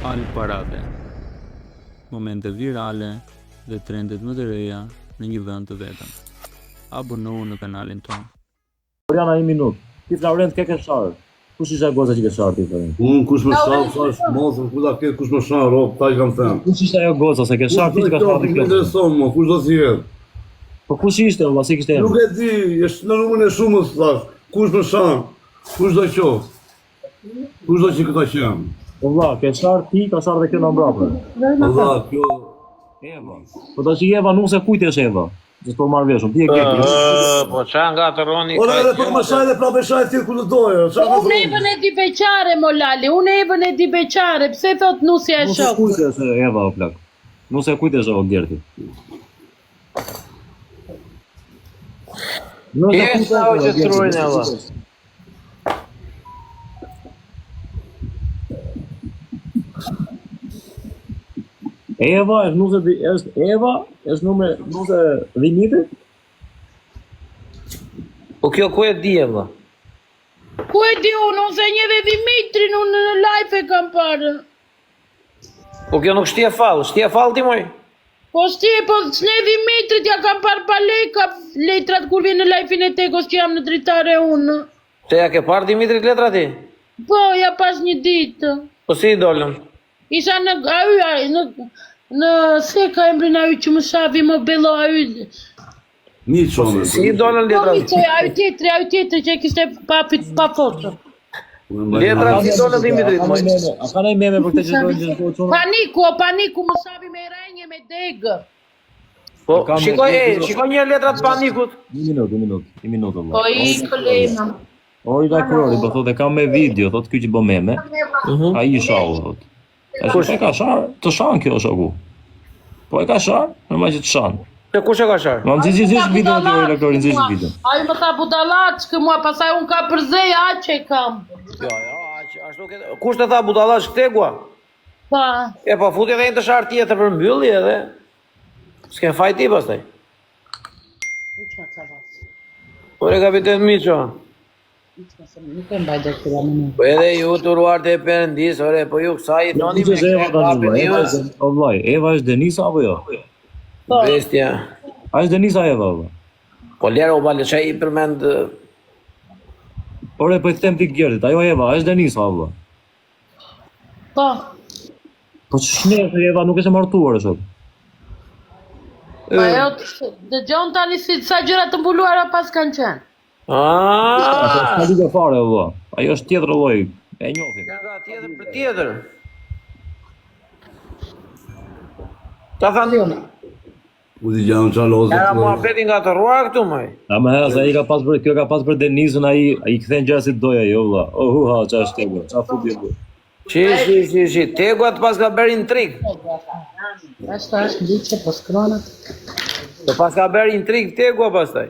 Al Parade. Momente virale dhe trendet më të reja në një vend të vetëm. Abonohu në kanalin tonë. Oriana një minut. Ti Florent ke ke sharë. Kush ishte goca që ke sharë ti Florent? Unë kush më shan, thash, mos ku ta ketë kush më shan, rob, ta kam thënë. Kush ishte ajo goca se ke sharë ti që ka sharë ti? Nuk më intereson më, kush do të jetë? Po kush ishte valla, si kishte emrin? Nuk e di, është në numrin e shumës thash. Kush më shan? Kush do qoftë? Kush do që këta qenë? Po vlla, ke sharë ti, ka sharë dhe kjo në mbrapë. Po vlla, kjo... Eva. Po tash Eva nuse kujt është Eva? Dhe s'po marr vesh, ti e ke. Po ça ngatërroni Ora edhe për më shaj dhe prapë shaj ti ku të doje. Po unë Evën e di beqare mo Lali, unë Evën e di beqare, pse thot nusja e shokut? Nuse kujt është Eva o plak. Nuse kujt është o Gerti. Nuse kujt është o Gerti. Eva është nuse është Eva, është numri nuse Dhimitrit. Po kjo ku e di Eva? Ku e di unë, unë se njeh dhe Dhimitrin, unë në live e kam parë. Po kjo nuk shtie fall, shtie fall ti moj? Po shtie, po s'ne Dhimitrit ja kam parë pa leka letrat kur vjen në live-in e Tekos që jam në dritare unë. Te ja ke parë Dimitrit letrat ti? Po, ja pash një ditë. Po si i dolën? Isha në ai ai në në se ka emrin ai që më shavi më bello ai. Miço. Po, si i dolën Po letrat? Miço, ai tjetri, ai tjetri që e kishte pa fit pa foto. Letrat si dolën Dimitrit moj? A ka ndonjë meme për këtë që do të thotë? Paniku, o paniku më shavi me rrenje me degë. Po, shikoj, e, shikoj një letrat panikut. Një minutë, një minutë, një minutë. Po i këlema. Ori da krori, po thotë e kam me video, thotë ky që bën meme. Uh mhm. -huh. Ai i shau, thotë. E kush e ka shar? Të shan kjo shoku. Po e ka shar, normal që të shan. Të kush e ka shar? Ma nxi nxi video ti Ori Krori nxi video. Ai më tha budallaç kë mua, pastaj un ka përzej aq e kam. Jo, jo, aq ashtu ke. Kush të tha budallaç Tegua? Pa. E po futi edhe një të sharë tjetër për mbyllje edhe. S'ke faj ti pastaj. Ore kapiten Miço. Nuk e mbaj dot këtë më. Po edhe ju të ruart e perëndis, ore, po ju kësaj i thoni me Eva tani, Eva është, o vllai, Eva është Denisa apo jo? Po. Bestia. A është Denisa Eva apo? Po lere o bale, ça i përmend Ore, po i them ti Gertit, ajo Eva, është Denisa apo? Po. Po ç'ne Eva nuk është e martuar është. Po ajo dëgjon tani si sa gjëra të mbuluara pas kanë qenë. Ah! S'ka lidhje fare vëlla. Ajo është tjetër lloj. E njohim. Nga tjetër për tjetër. Ta thanë. U di gjanë qa lozë. Era muhabeti ngatërruar këtu moj. A më herë, ai ka pas për, kjo ka pas për Denizën, ai i kthen gjëra si doja jo vëlla. Oh hu ha, ça është Tego, ça futi e bërë. Shi, shi, shi, shi, Tegua të paska bërë intrig. Ashtu është ndiqe po shkruan atë. Të paska bërë intrig Tegua pastaj.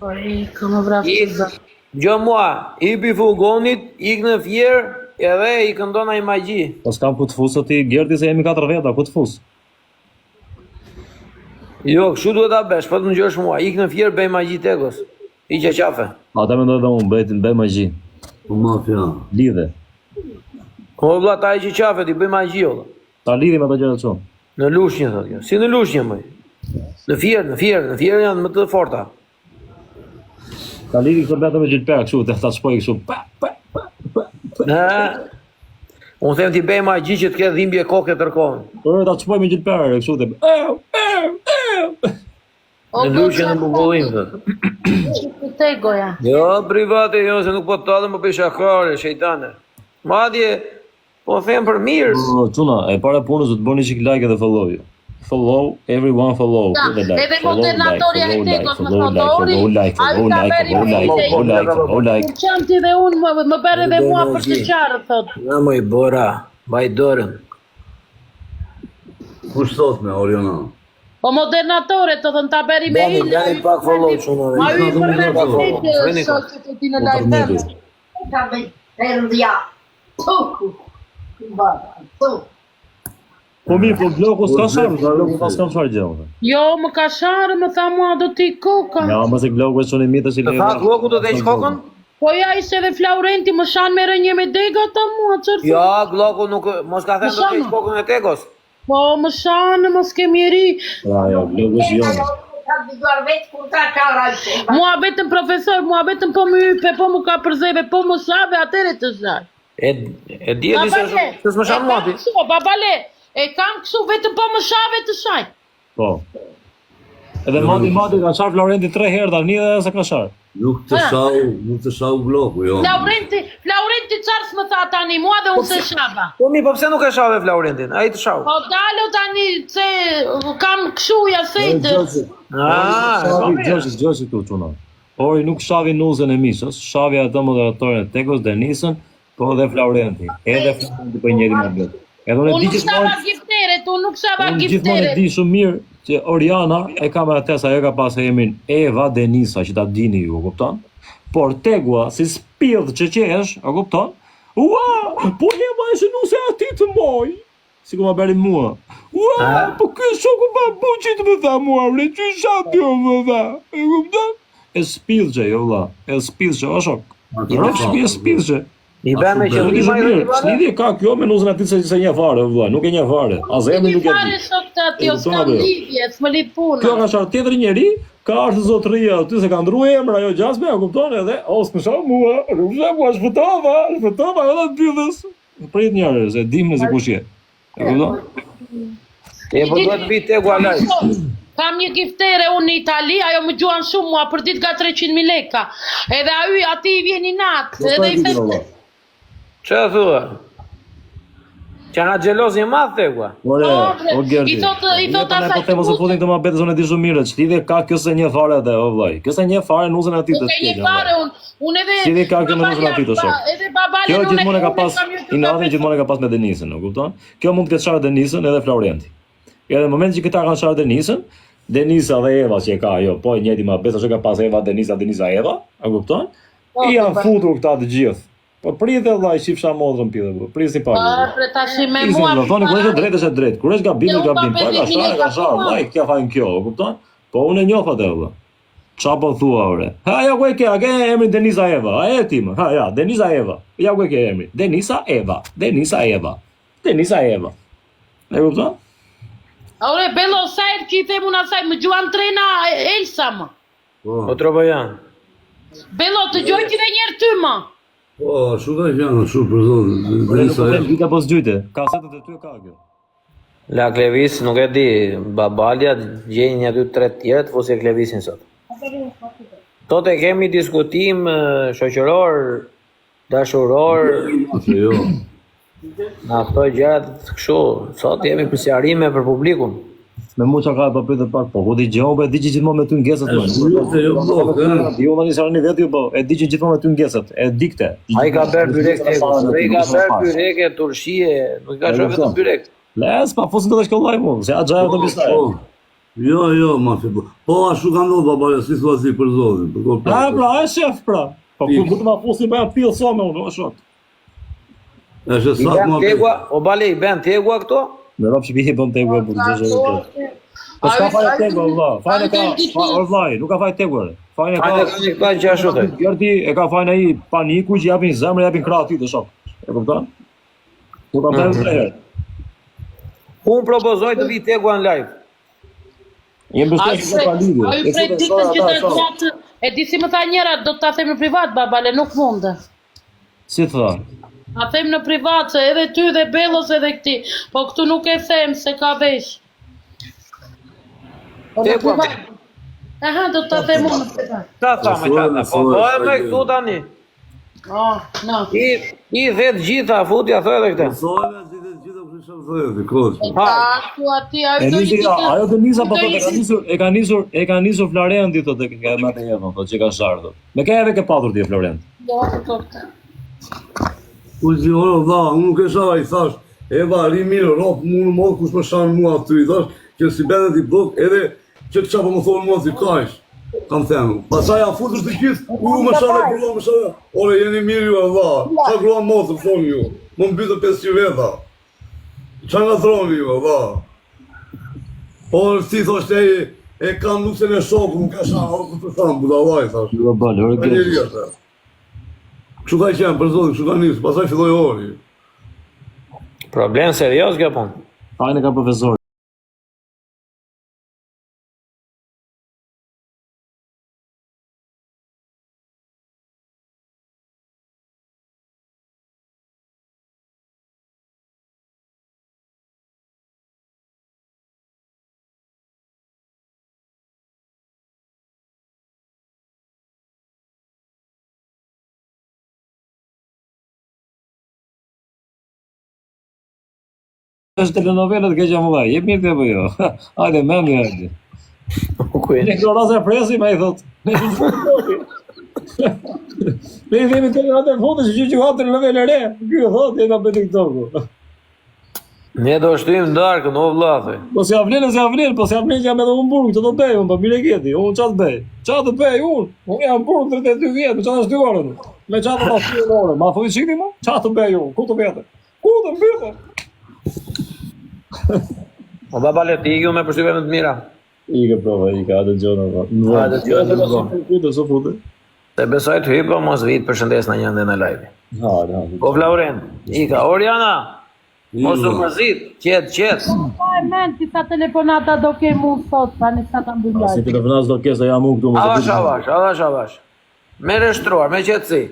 Po i kam vraftë Ik, Gjo mua, hipi furgonit, ik në Fier, edhe i këndon ai magji. Po s'kam ku të fus ti Gerti se jemi katër veta, ku të fus? Jo, kështu duhet ta bësh, po të më dëgjosh mua. Ik në Fier bëj magji Tegos. Hiqe qafe. Ata mendoj dhe unë, bëj bëj magji. Po mafia. Lidhe. Po vlla ta heqë qafe, ti bëj magji o vlla. Ta lidhim ato gjëra çon. Në Lushnjë thotë kjo. Si në Lushnjë moj? Në Fier, në Fier, në Fier janë më të forta. Ta lidhi këtë vetëm me gjilpera kështu, të ta shpoj kështu. Pa, pa, pa, pa. Në Unë them ti bëj magji që të ketë dhimbje koke tërë kohën. Po ta shpoj me gjilpera kështu të. Eu, eu, eu. Në Lushnjë në Bubullim thotë. Te goja. Jo, private, jo, se nuk po të tallem, po bëj shakare, shejtane. Madje, Po them për mirë. Po, çuna, e para punës do të bëni çik like edhe follow ju. Follow, everyone follow, Ja, edhe like. edhe Follow, like, modernatorja e follow, like, Tekos më follow, thotë like, Ori, follow, like, ai follow, ta like, bëri follow, like, vite. follow, like, follow, like. Kur qam ti dhe unë, më, më bëre dhe mua për të qarë, thot. Na moj Bora, mbaj dorën. Kush thot me Oriona? Po modernatore, të thënë ta bëri me Bëni, Ilë. bëni pak follow çuna. Ma ju i përmend Pak follow. vetë Bëni pak. shoqet e ti në live them. Ka me perdia. Tuku. Tuku. Po mirë, po Gloku s'ka sharë, Gloku s'ka s'ka sharë gjë. unë. Jo, më ka sharë, më tha mua do t'i koka. Ja, mos e Gloku është unë i mitë, është i Të tha Gloku do të heq kokën? Po ja ishte edhe Flaurenti më shan me rënje me dega ta mua, çfarë? Jo, Gloku nuk mos ka thënë Më keq shanë. kokën e Tekos. Po më shan, mos ke mjeri. Ja, jo, Gloku është jonë. Kam dëgjuar vetë kur ka karajtë. Mua vetëm profesor, mua vetëm po më ype, po më ka përzeve, po më shave, atëre të shaj. E e di e di se Babale, se s'më shan e mua kam ti. kështu, babale, e kam kështu vetëm po më shave të shaj. Po. Edhe mati mati ka sharë Florenti tre herë tani dhe se ka sharë. Nuk të shau, nuk të shau bloku, jo. Laurenti, Laurenti çfarë s'më tha tani mua dhe unë se shava. Po mi, po pse nuk e shave Flaurentin? Ai të shau. Po dalo tani se kam kështu ja se të. Ah, po Shavi, mirë. Gjoshi, Gjoshi këtu çuna. Ori nuk shavi nuzën e Mishës, shavi atë moderatorin e Tekos, Denisën, po edhe Florenti. Edhe Florenti po i njëri më vetë. Edhe unë e Unë di nuk që shava gifteret, unë nuk shava Unë gjithmonë e gifteret. di shumë mirë që Oriana e ka me atë se ajo ka pas emrin Eva Denisa, që ta dini ju, e kupton? Por Tegua, si spidh që qesh, e kupton? Ua, po Eva është nuse atij të moj. Si ku ma bëri mua. Ua, po ky shoku pa buqit më tha mua, bre, që sha ti o më tha. E kupton? E spidhçe, jo vlla. E spidhçe, o shok. Rrok shtëpi e spidhçe. I bën me Nuk e qëllim shumë ai mirë. dhe Ç'lidhje ka kjo me nuzën atij se se një fare, vlla, nuk e një fare. As emrin nuk e di. Fare sot të aty, E jo kupton s'kam apo jo? lidhje, s'më lidh puna. Kjo ka sharë tjetër njeri, ka ardhur zotëria aty se ka ndruar emër ajo gjasme, e kupton edhe, o s'më shoh mua, nuk më shoh mua, shpëtova, shpëtova edhe mbyllës. Prit njerëz, e dim nëse kush je. E kupton? E po duhet vi Tegua live. Po, Kam një giftere unë në Itali, ajo më gjuan shumë mua për ditë nga 300.000 leka. Edhe ai aty i vjen i natë, edhe i them Çfarë thua? Që nga xheloz i madh Tegua. Ore, Po, o Gerdi. i thotë- i thotë Ne po asaj them mos e futin këtë muhabet, se unë e di shumë mirë, ç'lidhje ka kjo se një fare atë, o vllai. Kjo se një fare nuzën atij të Nuk e një tjetër. fare unë, unë edhe Si dhe ka kjo me babalja, nuzën aty të shok. ba- Edhe babale Kjo unë gjithmonë e ka unë pas kam jetuar inatin gjithmonë e ka pas me Denisën, e kupton? Kjo mund të ketë sharë Denisën edhe Florenti. Edhe në momentin që këta kanë sharë Denisën, Denisa dhe Eva që e ka ajo, po e njëjti më besa që ka pas Eva, Denisa, Denisa, Eva, e kupton? Po, I janë po. futur këta të gjithë. Po pritë vllai, shifsha motrën pidhe, po. Prisni pak. Po, pre tash me Prisni, mua. do thoni kur është e drejtë është e drejtë, kur është gabim Se është unë pa gabim. Po e ka 50.000 sharë, e ka leka sharë, po. vllai, kjo fajin kjo, e kupton? Po unë e njoh atë vëlla. Qa po thua ore? Ha ja ku e ke, a ke emrin Denisa Eva, a e ti më? Ha ja, Denisa Eva. Ja ku e ke emrin? Denisa Eva, Denisa Eva. Denisa Eva. E kupton? Ore, Bello, sa herë që i them unë asaj, më gjuan trena Elsa më. Po, Po trobojan. Bello, të gjoj që dhe njerë ty më. po, ashtu ka qenë, ashtu për zotin. Ore, nuk Derisa po them gjyta po s'gjyte. Kasetët e ty e ka kjo. La Klevis, nuk e di, babalja gjejnë një dy tre të tjerë të fusi e Klevisin sot. Sot e kemi diskutim eh, shoqëror, dashuror, jo. në ato gjërat kështu. Sot jemi për sqarime për publikun. Me mua çka ka po pyet pak, po ku di gjë, po e di që gjithmonë me ty ngesët më. Është jo, jo, blok, ë. Jo, tani sa rëni vetë ju, po e di që gjithmonë me ty ngesët, e di këtë. Ai ka bërë byrek tek, ai ka bërë byrek e turshie, nuk ka E shok kupton. vetëm byrek. Les, pa fusin të shkollaj mu, se axha e të bisaj. Po. Jo, jo, ma fi, po. Po, ashtu ka ndodhur babale, si thua si për zotin, për kohë A, pra, e shef, pra. Po ku ku të ma fusin pa ja pill sa me unë, o shok. Është I saktë bën më tegua, o bale i bën tegua këto? Me rob që i bën tegua për të gjë. Po s'ka fare tegua, vëlla. Fajin e ka, fa, o vllai, nuk ka faj tegua. Fajin e ka. Hajde kanë këta që ashtu the. Gerti e ka fajin ai paniku që japin zemrën, japin krah atij të shok. E kupton? Nuk kam thënë tre herë. Unë propozoj të vi tegua në live. Je Ai mbështet që ka lidhje. ai E prej futet ditën sora që ata, të shok. gjatë, e di si më tha njëra, do ta them në privat, babale, nuk mundë. Si tha? Ta them në privat, se edhe ty dhe Bellos edhe këti, po këtu nuk e them se ka vesh. Po në Tegua. privat. Aha, do ta them unë në privat. Ta tha më Thuaj, ta. Po thuaj, po e me thuaj. këtu tani. Oh, no. I i the të gjitha, futja thoj edhe këtë. Thojnë atë të gjitha kush është thotë, kot. Ha, Ashtu aty, ajo E do nisi, një ditë. ajo Denisa po do thotë një e ka nisur, e ka nisur, e ka nisur Florenti thotë e ka me atë Evën, thotë që ka sharë thotë. Me ke Eve ke patur ti Florent? Jo, po, po. Ku si ora vlla, unë nuk e shava, i thash, Eva, ri mirë, rop mu në mollë, kush më shan mua aty, i thash, që si bënë ti blok, edhe që çfarë po më thonë mua si kaq. Kam thënë. Pastaj ja futur të gjithë, u më shanë grua, më shanë. Ore, jeni mirë ju, vlla. Qa grua motër thonë ju? Më mbytë 500 veta. Qa nga throni ju, vlla? Por si thoshte e, e kam nusën e shokut, nuk e shan, o ku të thamë, budallaj, thash. Jo bën, ore Ka njeri Gerti. atë. Kështu ka qenë, për zotin, kështu ka nisë, pastaj filloi ori. Problem serioz kjo punë. Fajin e ka profesori. Është telenovelat keqja më vllai, jep mirë apo jo? Hajde mendje hajde. Ku Ne këto raste e presim, ai thot. Ne Ne i themi të atë foto që që hap telenovelë re. Ky thot jemi apo TikToku. Ne do shtyjmë darkën, o vlla, thuj. Po si ja vlen, si ja vlen, po si ja vlen jam edhe unë burg, ç'do të bëj unë, po mirë e gjeti, unë ç'a të bëj? Ç'a të bëj unë? Unë jam burg 32 vjet, me ç'a të shty orën? Me ç'a të ta shty orën? Ma thuj çikni më? Ç'a të bëj unë? Ku të vete? Ku të mbytem? O baba le të iku me përshtypje më të mira. Ike prova, ike, hajde gjona. po. Hajde, gjona, në vonë. Fute, s'u fute. Te besoj të hyj, po mos vi të përshëndes në një ndë në live. Hajde, hajde. Po Flauren, ika, Oriana, mos u mërzit, qet, qet. Pa e mend ti sa telefonata do kem unë sot, tani sa ta mbyll Si live. telefonat s'do kesh, se jam unë këtu. mos e Avash, fut. avash, avash, avash. Me reshtruar, me qetësi.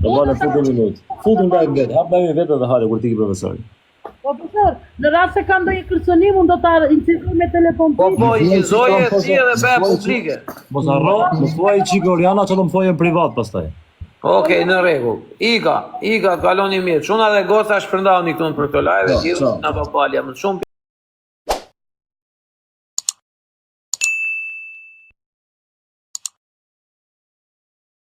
Do vale futu një minutë. Futu nga i vetë, hap nga i vetë dhe hajde kur tiki profesori. Po profesor, në rast se ka ndonjë kërcënim, unë do ta incizoj me telefon Po tim. po, incizoje ti edhe bëja publike. Mos harro, më thuaj çik Oriana çfarë do më thoje në privat pastaj. Okej, në rregull. Ika, Ika, kaloni mirë. Çuna dhe goca shpërndahuni këtu për këto live, Po, gjithë ciao. na babalja më shumë.